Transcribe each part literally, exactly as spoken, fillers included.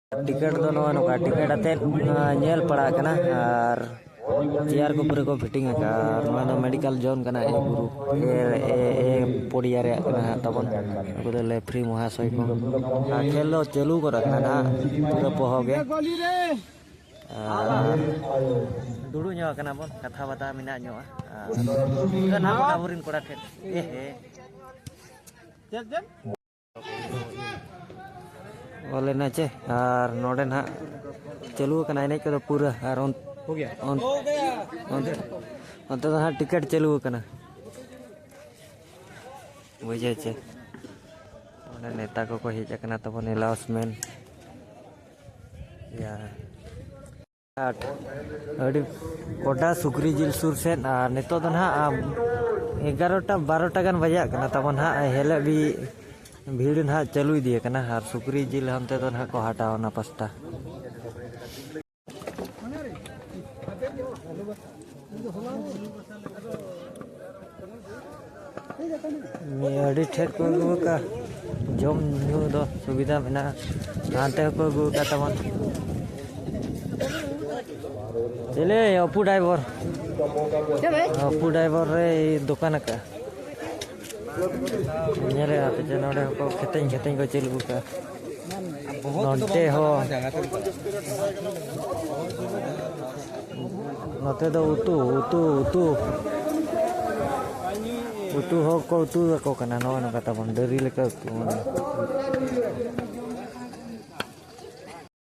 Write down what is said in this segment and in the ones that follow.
Ticket ᱫᱚ ᱱᱚᱜᱼᱚᱭ ᱱᱚᱝᱠᱟ, ᱴᱤᱠᱤᱴ ᱟᱛᱮᱫ, ᱟᱸ, ᱧᱮᱞ ᱯᱟᱲᱟᱜ ᱠᱟᱱᱟ᱾ ᱟᱨ ᱪᱮᱭᱟᱨ ᱠᱚ ᱯᱩᱨᱟᱹ ᱠᱚ ᱯᱷᱤᱴᱤᱝ ᱟᱠᱟᱫᱼᱟ᱾ ᱟᱨ ᱱᱚᱣᱟ ᱫᱚ ᱢᱮᱰᱤᱠᱮᱞ ᱡᱳᱱ ᱠᱟᱱᱟ, ᱮ ᱜᱨᱩᱯ, ᱮ, ᱮ, ᱮ ᱯᱚᱲᱤᱭᱟ ᱨᱮᱭᱟᱜ ᱠᱟᱱᱟ ᱦᱟᱸᱜ ᱛᱟᱵᱚᱱ᱾ ᱩᱱᱠᱩ ᱫᱚ ᱞᱮᱯᱷᱨᱤ ᱢᱚᱦᱟᱥᱚᱭ ᱠᱚ᱾ ᱟᱨ ᱠᱷᱮᱞ ᱫᱚ ᱪᱟᱹᱞᱩ ᱜᱚᱫ ᱟᱠᱟᱱᱟ ᱱᱟᱦᱟᱜ ᱯᱩᱨᱟᱹ ᱯᱚᱦᱚ ᱜᱮ᱾ ᱟᱨ ᱫᱩᱲᱩᱵ ᱧᱚᱜ ᱟᱠᱟᱱᱟ ᱵᱚᱱ, ᱠᱟᱛᱷᱟ ᱵᱟᱛᱟ ᱢᱮᱱᱟᱜ ᱧᱚᱜᱼᱟ᱾ ᱟᱨ ᱱᱟᱦᱟᱜ ᱵᱚᱱ ᱟᱵᱚᱨᱮᱱ ᱠᱚᱲᱟ ᱴᱷᱮᱱ, ᱮ ᱦᱮ᱾ ᱚᱞ ᱮᱱᱟ ᱪᱮ? ᱟᱨ ᱱᱚᱰᱮ ᱱᱟᱦᱟᱜ ᱪᱟᱹᱞᱩ ᱟᱠᱟᱱᱟ ᱮᱱᱮᱡ ᱠᱚᱫᱚ ᱯᱩᱨᱟᱹ᱾ ᱟᱨ ᱚᱱ-, ᱚᱱ-, ᱚᱱ-, ᱚᱱᱛᱮ ᱫᱚ ᱱᱟᱦᱟᱜ ᱴᱤᱠᱤᱴ ᱪᱟᱹᱞᱩ ᱟᱠᱟᱱᱟ, ᱵᱩᱡᱷᱟᱹᱣ ᱪᱮ? ᱚᱸᱰᱮ ᱱᱮᱛᱟ ᱠᱚᱠᱚ ᱦᱮᱡ ᱟᱠᱟᱱᱟ ᱛᱟᱵᱚᱱ, ᱮᱞᱟᱣᱩᱥᱢᱮᱱ ᱭᱟ᱾ ᱟᱹᱰᱤ ᱠᱚᱰᱟ ᱥᱩᱠᱨᱤ ᱡᱤᱞ ᱥᱩᱨ ᱥᱮᱫ, ᱟᱨ ᱱᱤᱛᱚᱜ ᱫᱚ ᱱᱟᱦᱟᱜ ᱮᱜᱟᱨᱚᱴᱟ ᱵᱟᱨᱚᱴᱟ ᱜᱟᱱ ᱵᱟᱡᱟᱜ ᱠᱟᱱᱟ ᱛᱟᱵᱚᱱ ᱱᱟᱦᱟᱜ, ᱦᱮᱞᱮᱜ ᱵᱤ ᱵᱷᱤᱲ ᱱᱟᱦᱟᱜ ᱪᱟᱹᱞᱩ ᱤᱫᱤ ᱟᱠᱟᱱᱟ, ᱟᱨ ᱥᱩᱠᱨᱤ ᱡᱤᱞ ᱦᱟᱱᱛᱮ ᱫᱚ ᱱᱟᱦᱟᱜ ᱠᱚ ᱦᱟᱴᱟᱣᱟ ᱚᱱᱟ ᱯᱟᱥᱴᱟ᱾ ᱟᱹᱰᱤ ᱴᱷᱮᱡ ᱠᱚ ᱟᱹᱜᱩ ᱟᱠᱟᱫ, ᱡᱚᱢ ᱧᱩ ᱫᱚ ᱥᱩᱵᱤᱫᱷᱟ ᱢᱮᱱᱟᱜᱼᱟ᱾ ᱦᱟᱱᱛᱮ ᱦᱚᱸᱠᱚ ᱟᱹᱜᱩ ᱟᱠᱟᱫ ᱛᱟᱵᱚᱱ᱾ ᱪᱮᱞᱮ ᱚᱯᱩ ᱰᱟᱭᱵᱚᱨ, ᱚᱯᱩ ᱰᱟᱭᱵᱚᱨ ᱨᱮ ᱫᱚᱠᱟᱱ ᱟᱠᱟᱫᱼᱟ᱾ ᱧᱮᱞᱮᱫᱼᱟ ᱯᱮ ᱡᱮ ᱱᱚᱰᱮ ᱦᱚᱸᱠᱚ ᱠᱷᱮᱛᱮᱧ ᱠᱷᱮᱛᱮᱧ ᱠᱚ ᱪᱟᱹᱞᱩ ᱟᱠᱟᱫᱼᱟ᱾ ᱱᱚᱱᱛᱮ ᱦᱚᱸ᱾ ᱱᱚᱛᱮ ᱫᱚ ᱩᱛᱩ, ᱩᱛᱩ, ᱩᱛᱩ᱾ ᱩᱛᱩ ᱦᱚᱸ ᱠᱚ ᱩᱛᱩ ᱟᱠᱚ ᱠᱟᱱᱟ, ᱱᱚᱜᱼᱚ ᱱᱚᱝᱠᱟ ᱛᱟᱵᱚᱱ ᱰᱟᱹᱨᱤ ᱞᱮᱠᱟ ᱩᱛᱩ᱾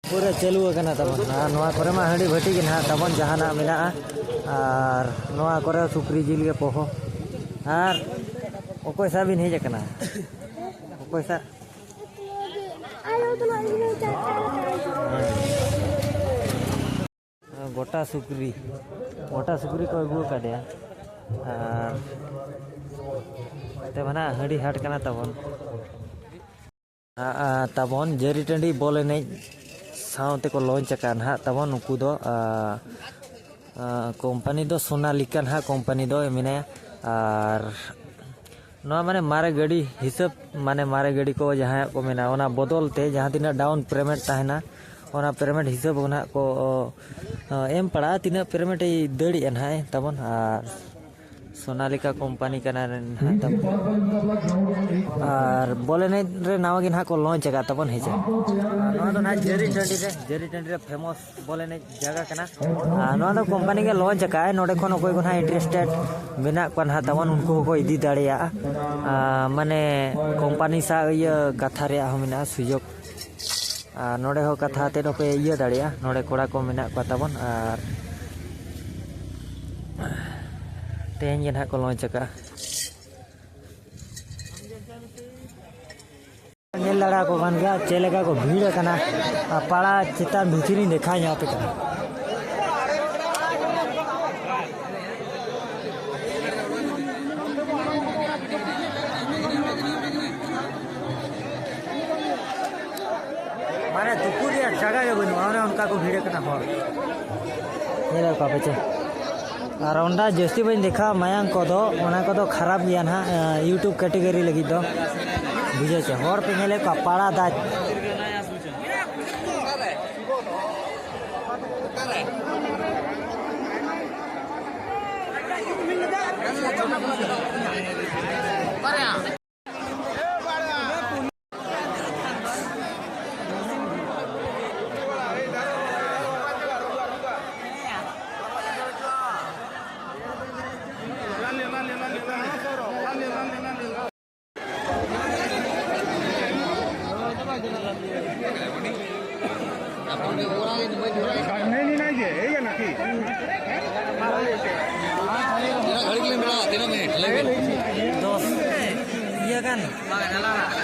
ᱯᱩᱨᱟᱹ ᱪᱟᱹᱞᱩ ᱟᱠᱟᱱᱟ ᱛᱟᱵᱚᱱ᱾ ᱟᱨ ᱱᱚᱣᱟ ᱠᱚᱨᱮ ᱢᱟ ᱦᱟᱺᱰᱤ ᱵᱷᱟᱹᱴᱤ ᱜᱮ ᱱᱟᱦᱟᱜ ᱛᱟᱵᱚᱱ ᱡᱟᱦᱟᱱᱟᱜ ᱢᱮᱱᱟᱜᱼᱟ᱾ ᱟᱨ ᱱᱚᱣᱟ ᱠᱚᱨᱮ ᱥᱩᱠᱨᱤ ᱡᱤᱞ ᱜᱮ ᱯᱚᱦᱚ᱾ ᱟᱨ ᱚᱠᱚᱭ ᱥᱟᱶ ᱵᱤᱱ ᱦᱮᱡ ᱟᱠᱟᱱᱟ? ᱚᱠᱚᱭ ᱥᱟᱶ? ᱜᱚᱴᱟ ᱥᱩᱠᱨᱤ, ᱜᱚᱴᱟ ᱥᱩᱠᱨᱤ ᱠᱚ ᱟᱹᱜᱩ ᱟᱠᱟᱫᱮᱭᱟ᱾ ᱟᱨ ᱛᱮ ᱢᱟᱱᱮ ᱦᱟᱺᱰᱤ ᱦᱟᱴ ᱠᱟᱱᱟ ᱛᱟᱵᱚᱱ᱾ ᱟ, ᱟ, ᱛᱟᱵᱚᱱ ᱡᱟᱹᱨᱤ ᱴᱟᱺᱰᱤ ᱵᱚᱞ ᱮᱱᱮᱡ ᱥᱟᱶ ᱛᱮᱠᱚ launch ᱟᱠᱟᱫ ᱱᱟᱦᱟᱜ ᱛᱟᱵᱚᱱ ᱱᱩᱠᱩ ᱫᱚ, ᱟ, ᱟ, company ᱫᱚ ᱥᱳᱱᱟᱞᱤᱠᱟ ᱱᱟᱦᱟᱜ company ᱫᱚ ᱢᱮᱱᱟᱭᱟ᱾ ᱟᱨ ᱱᱚᱣᱟ ᱢᱟᱱᱮ ᱢᱟᱨᱮ ᱜᱟᱹᱰᱤ ᱦᱤᱥᱟᱹᱵ, ᱢᱟᱱᱮ ᱢᱟᱨᱮ ᱜᱟᱹᱰᱤ ᱠᱚ ᱡᱟᱦᱟᱸᱭᱟᱜ ᱠᱚ ᱢᱮᱱᱟᱜᱼᱟ, ᱚᱱᱟ ᱵᱚᱫᱚᱞ ᱛᱮ ᱡᱟᱦᱟᱸ ᱛᱤᱱᱟᱹᱜ down payment ᱛᱟᱦᱮᱱᱟ, ᱚᱱᱟ payment ᱦᱤᱥᱟᱹᱵ ᱱᱟᱦᱟᱜ ᱠᱚ, ᱚ, ᱮᱢ ᱯᱟᱲᱟᱜᱼᱟ᱾ ᱛᱤᱱᱟᱹᱜ payment ᱮ ᱫᱟᱹᱲᱮᱜᱼᱟ ᱱᱟᱦᱟᱜ ᱛᱟᱵᱚᱱ᱾ ᱟᱨ ᱥᱳᱱᱟᱞᱤᱠᱟ ᱠᱳᱢᱯᱟᱱᱤ ᱠᱟᱱᱟ ᱱᱟᱦᱟᱜ ᱛᱟᱵᱚᱱ᱾ ᱟᱨ ᱵᱚᱞ ᱮᱱᱮᱡ ᱨᱮ ᱱᱟᱣᱟ ᱜᱮ ᱱᱟᱦᱟᱜ ᱠᱚ launch ᱟᱠᱟᱫ ᱛᱟᱵᱚᱱ, ᱦᱮᱸ ᱪᱮ᱾ ᱟᱨ ᱱᱚᱣᱟ ᱫᱚ ᱱᱟᱦᱟᱜ ᱡᱟᱹᱨᱤ ᱴᱟᱺᱰᱤ ᱨᱮ, ᱡᱟᱹᱨᱤ ᱴᱟᱺᱰᱤ ᱨᱮ famous ᱵᱚᱞ ᱮᱱᱮᱡ ᱡᱟᱭᱜᱟ ᱠᱟᱱᱟ᱾ ᱟᱨ ᱱᱚᱣᱟ ᱫᱚ ᱠᱳᱢᱯᱟᱱᱤ ᱜᱮ launch ᱟᱠᱟᱫᱼᱟᱭ᱾ ᱱᱚᱰᱮ ᱠᱷᱚᱱ ᱚᱠᱚᱭ ᱠᱚ ᱱᱟᱦᱟᱜ interested ᱢᱮᱱᱟᱜ ᱠᱚᱣᱟ ᱱᱟᱦᱟᱜ ᱛᱟᱵᱚᱱ, ᱩᱱᱠᱩ ᱦᱚᱸᱠᱚ ᱤᱫᱤ ᱫᱟᱲᱮᱭᱟᱜᱼᱟ᱾ ᱟᱨ ᱢᱟᱱᱮ ᱠᱳᱢᱯᱟᱱᱤ ᱥᱟᱶ ᱤᱭᱟᱹ ᱠᱟᱛᱷᱟ ᱨᱮᱭᱟᱜ ᱦᱚᱸ ᱢᱮᱱᱟᱜᱼᱟ ᱥᱩᱡᱳᱜᱽ᱾ ᱟᱨ ᱱᱚᱰᱮ ᱦᱚᱸ ᱠᱟᱛᱷᱟ ᱟᱛᱮᱫ ᱦᱚᱸᱯᱮ ᱤᱭᱟᱹ ᱫᱟᱲᱮᱭᱟᱜᱼᱟ᱾ ᱱᱚᱰᱮ ᱠᱚᱲᱟ ᱠᱚ ᱢᱮᱱᱟᱜ ᱠᱚᱣᱟ ᱛᱟᱵᱚᱱ᱾ ᱟᱨ ᱛᱮᱦᱮᱧ ᱜᱮ ᱱᱟᱦᱟᱜ ᱠᱚ launch ᱟᱠᱟᱫᱼᱟ᱾ ᱧᱮᱞ ᱫᱟᱲᱮᱭᱟᱠᱚ ᱠᱟᱱ ᱜᱮᱭᱟ ᱪᱮᱫ ᱞᱮᱠᱟ ᱠᱚ ᱵᱷᱤᱲ ᱟᱠᱟᱱᱟ᱾ ᱟᱨ ᱯᱟᱲᱟ ᱪᱮᱛᱟᱱ ᱵᱷᱤᱛᱨᱤᱧ ᱫᱮᱠᱷᱟᱣ ᱧᱚᱜ ᱟᱯᱮ ᱠᱟᱱᱟ᱾ ᱢᱟᱱᱮ ᱫᱩᱯᱩᱨ ᱨᱮᱭᱟᱜ ᱡᱟᱭᱜᱟ ᱜᱮ ᱵᱟᱹᱱᱩᱜᱼᱟ, ᱚᱱᱮ ᱚᱱᱠᱟ ᱠᱚ ᱵᱷᱤᱲ ᱟᱠᱟᱱᱟ ᱦᱚᱲ᱾ ᱧᱮᱞ ᱠᱚᱣᱟ ᱯᱮ ᱪᱮ? ᱟᱨ ᱚᱸᱰᱮ ᱡᱟᱹᱥᱛᱤ ᱵᱟᱹᱧ ᱫᱮᱠᱷᱟᱣᱟ, ᱢᱟᱭᱟᱝ ᱠᱚᱫᱚ, ᱚᱱᱟ ᱠᱚᱫᱚ ᱠᱷᱟᱨᱟᱯ ᱜᱮᱭᱟ ᱱᱟᱦᱟᱜ, ᱮᱸ, YouTube category ᱞᱟᱹᱜᱤᱫ ᱫᱚ᱾ ᱵᱩᱡᱷᱟᱹᱣ ᱪᱮ? ᱦᱚᱲ ᱯᱮ ᱧᱮᱞᱮᱫ ᱠᱚᱣᱟ, ᱯᱟᱲᱟ ᱫᱟᱜ᱾ ᱛᱤᱱᱟᱹᱜ ᱜᱷᱟᱹᱲᱤᱡ ᱞᱤᱧ ᱢᱮᱱᱟᱜᱼᱟ? ᱛᱤᱱᱟᱹᱜ ᱢᱤᱱᱤᱴ? ᱞᱟᱹᱭ ᱵᱤᱱ᱾ ᱫᱚᱥ ᱤᱭᱟᱹ ᱜᱟᱱ᱾